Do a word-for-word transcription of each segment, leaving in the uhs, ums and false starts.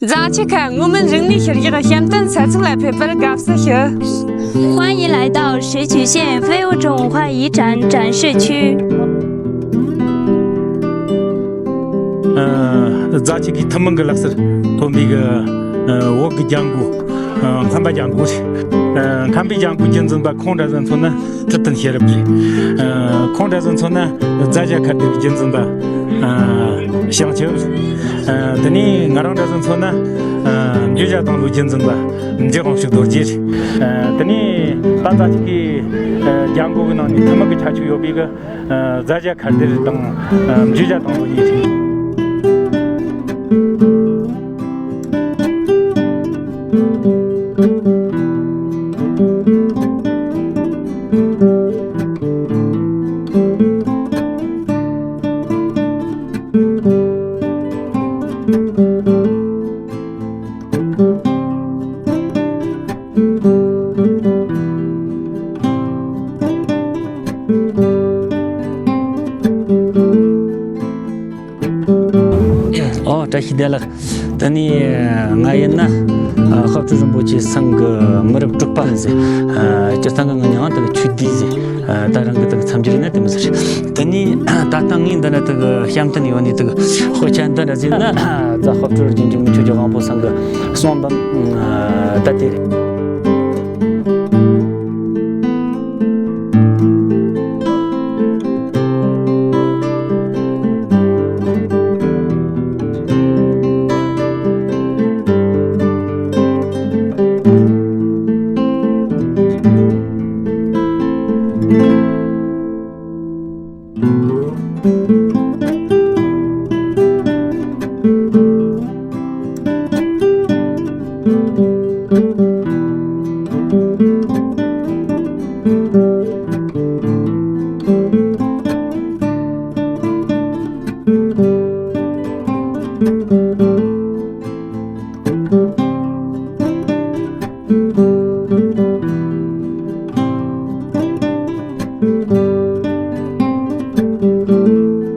རྫ་ཆུ་ཁ་མངོན་མིན་རིག་གནས་ཤུལ་བཞག་བཤམས་སྟོན་ས་ཚིགས་ལ་ཕེབས་པར་དགའ་བསུ་ཞུ། 欢迎来到石渠县非物质文化遗产展示区。 ཨ། རྫ་ཆུ་གི་ཐུན་མོང་གི་ལག་རྩལ་ཐོན་པའི་གི་ཨ། བོད་ཀྱི་ལྗང་གུ། ཨ། ཁམས་པ་ལྗང་གུ་རེད། ཨ། ཁམས་པའི་ལྗང་གུ་རྒྱུན་འཛིན་པ་ཁོང་འདྲ་ཟིག་མཚོན་ན་ཐུབ་བསྟན་ཤེས་རབ་རེད། ཨ། ཁོང་འདྲ་ཟིག་མཚོན་ན་རྫ་བྱ་ཁ་གཏེར་རྒྱུན་འཛིན་པ། ཨ། བྱང་ཆུབ། ཨ། དེ་ནས་ང་རང་འདྲ་ཟིག་མཚོན་ན། ཨ། འགྱོད་བྱ་དང་པོའི་རྒྱུན་འཛིན་པ་འཇུ་དབང་ཕྱུག་རྡོ་རྗེ་རེད། ཨ། དེ་ནས་ད་ལྟ་ཅིག་གི་ཨ། ལྗང་གུ་གི་ནང་ནས་ཐུན་མོང་གི་ཁྱད་ཆོས་ཡོད་པའི་གི་ཨ། རྫ་བྱ་ཁ་གཏེར་དང་། ཨ། འགྱོད་བྱ་དང་པོ་གཉིས་རེད། ཨོ། བཀྲ་ཤིས་བདེ་ལེགས། དེ་ནས་ང་ཡིན་ན། ཨ། དཔལ་སྤྲུལ་རིན་པོ་ཆེ་ཚང་གི་མི་རབས་དྲུག་པ་ཡིན་ཟེར། ཨ། སྤྱིར་བཏང་གི་ངའི་མྱིང་དེ་གི་ཆོས་སྡེ་ཟེར། ཨ། ད་རང་གི་དེ་གི་མཚམས་སྦྱོར་ཡིན་ན་དེ་མོ་ཟིག་རེད། དེ་ནས་ད་ལྟ་ངས་འདི་ན་དེ་གི་བཤམས་སྟོན་ཡོད་ནི་དེ་གི་དཔེ་ཆ་འདི་འདྲ་ཟིག་ན། རྫ་དཔལ་སྤྲུལ་རྒྱན་གྱི་མུ་ཁྱུད་ཀྱི་དབང་པོ་ཚང་གི་གསུང་འབུམ། ཨ། ད་དེ་རེད།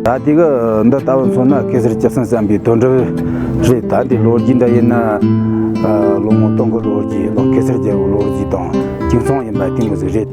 ད་དེ་གི་འདི་ལྟ་བུ་མཚོན་ན་གེ་སར་སྐྱབས་སེང་བསམ་པའི་དོན་གྲུབ་རེད། ད་འདི་ལོ་རྒྱུས་འདྲ་ཡིན་ན། ཨ། ལོ་ངོ་སྟོང་གི་ལོ་རྒྱུས། ལོ་གེ་སར་རྒྱལ་པོའི་ལོ་རྒྱུས་དང་གཅིག་མཚུངས་ཡིན་པ་དེ་མོ་ཟིག་རེད།